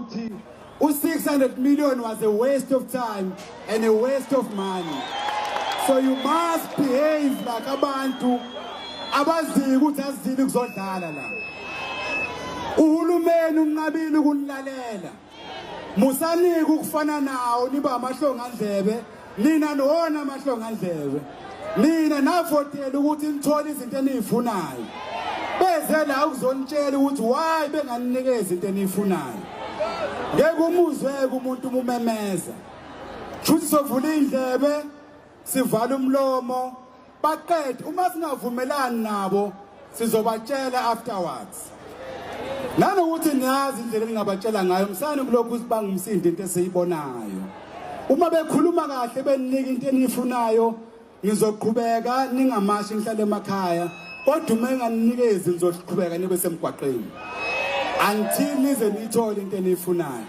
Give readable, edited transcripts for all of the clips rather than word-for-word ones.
ukuthi u-600 million was a waste of time and a waste of money. So you must behave like abantu abaziyo ukuthi azile kuzodlala la. Uhulumeni unqabile ukunilalela. Musanike ukufana nawo niba amahlongandlebe, nina nona amahlongandlebe. Nina navotela ukuthi nithole izinto enizifunayo. Beze la ukuzonitshela ukuthi why benganinikeza into eniyifunayo. Ngeke umuzweke umuntu umemeza. Futhi sovula indlebe, sivala umlomo, baqede uma singavumelani nabo sizobatshela afterwards. Nanokuthi niyazi indlela engingabatshela ngayo, msani kulokhu sibanga umsindo into esiyibonayo. Uma bekhuluma kahle beninika into eniyifunayo, ngizoqhubeka ningamashi ngihlale emakhaya, kodwa uma enganinikezi nizoqhubeka nibe semgwaqeni until nize niyithole into eniyifunayo.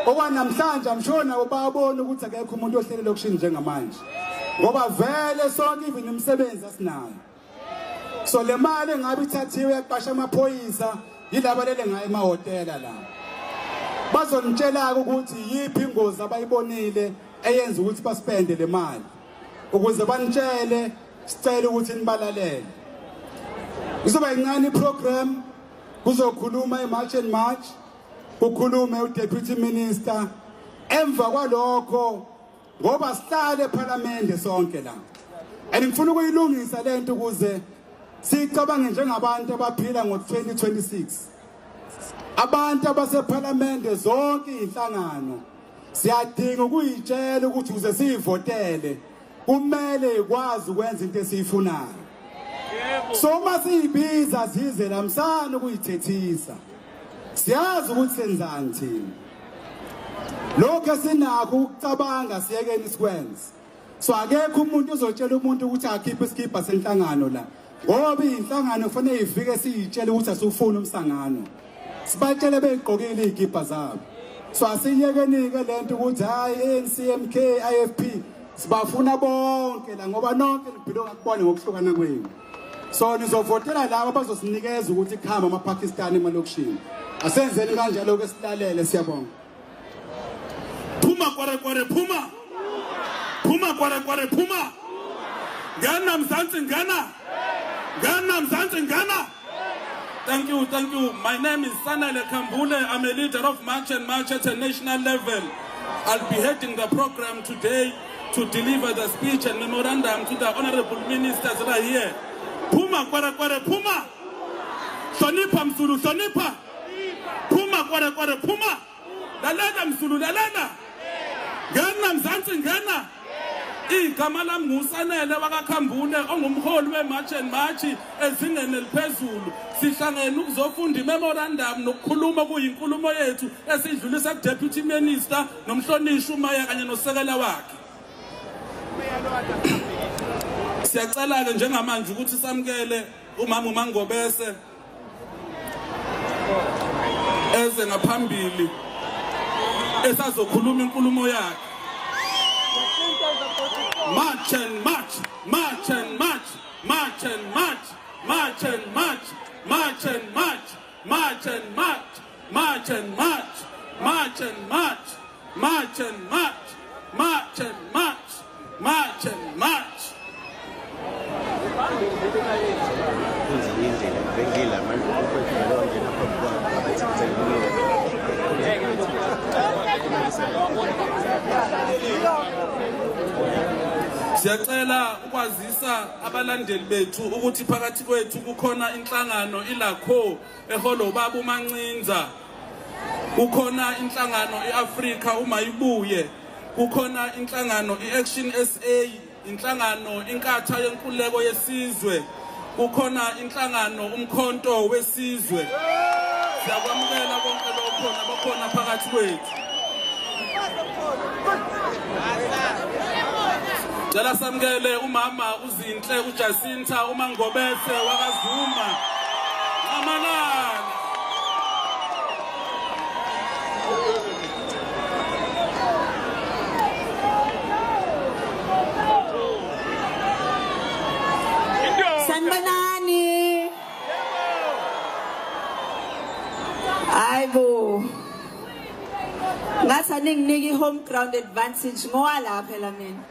Okwanamhlanje I'm sure nabo bayabona ukuthi akekho umuntu ohlele elokishini njengamanje, ngoba vele sonke even imisebenzi asinayo. So le mali engabe ithathiwe yaqasha amaphoyisa yilaba lele ngayo emahhotela la. Bazonitshela ukuthi yiphi ingozi abayibonile eyenza ukuthi baspende le mali, ukuze banitshele, sicela ukuthi nibalalele. Izoba incane iprogram, kuzokhuluma iMarch and March, kukhulume uDeputy Minister. Emva kwalokho ngoba sihlale eParliament sonke la, and ngifuna ukuyilungisa lento ukuze sicabange njengabantu abaphila ngo-2026. Abantu abaseParliament zonke inhlangano siyadinga ukuyitshela ukuthi ukuze siyivotele kumele ikwazi ukwenza into esiyifunayo. So uma siyibiza zize lamsana ukuyithethisa, siyazi ukuthi senzani thina. Lokho esinakho ukucabanga siyekeni sikwenze. So akekho umuntu ozotshela umuntu ukuthi akhiphe isikibha senhlangano la, ngoba inhlangano kufanele ifike siyitshele ukuthi asifuni umsangano, sibatshele beyigqokile izikibha zabo. So asiyekeni-ke lento ukuthi hayi ANC, MK, IFP, sibafuna bonke la, ngoba nonke nibhilonga kubona ngokuhlukana kwenu. So nizovotela laba abazosinikeza ukuthi kuhamba amaPakistani emalokishini. Asenzeni kanjalo ke, silalele. Siyabonga. Phuma kware kware phuma. Phuma kware kware phuma. Ngena Mzansi ngena. Ngena Mzansi ngena. Thank you, thank you. My name is Sanele Kambule. I'm a leader of March and March at a national level. I'll be heading the program today to deliver the speech and memorandum to the honorable ministers that are here. Phuma kware kware phuma. Hlonipha Mzulu, hlonipha. Phuma kware kware phuma. Lalela Mzulu, lalela. Ngena Mzansi ngena. Igama lami nguSanele wakaKhambule, ongumholi we-March and March ezingeni eliphezulu. Sihlangene ukuzofunda imemorandum nokukhuluma kuyinkulumo yethu esiyidlulisa ku-Deputy Minister nomhlonishwa uMaya kanye nosekela wakhe. Siyacela-ke njengamanje ukuthi samukele umama uMangobese eze ngaphambili esazokhuluma inkulumo yakhe. March and March, March and March, March and March, March and March, March and March, March and March, March and March, March and March, March and March, March and March, March and March. Kunzinye indlela bengila manje ukwedlula ngena phambi kwabo abathi. Siyacela ukwazisa abalandeli bethu ukuthi phakathi kwethu kukhona inhlangano iLACO eholwa ubaba uMancinza, kukhona inhlangano iAfrika uma ibuye, kukhona inhlangano iAction SA, inhlangano Inkatha Yenkululeko Yesizwe, kukhona inhlangano Umkhonto Wesizwe. Siyakwamukela konke lokho nabakhona phakathi kwethu. Cela samukele umama uZinhle uJacinta uMangobese wakaZuma. Amanani. Sanibonani. Hayibo. Ngathi aninginike i-home ground advantage, ngowala phela mina.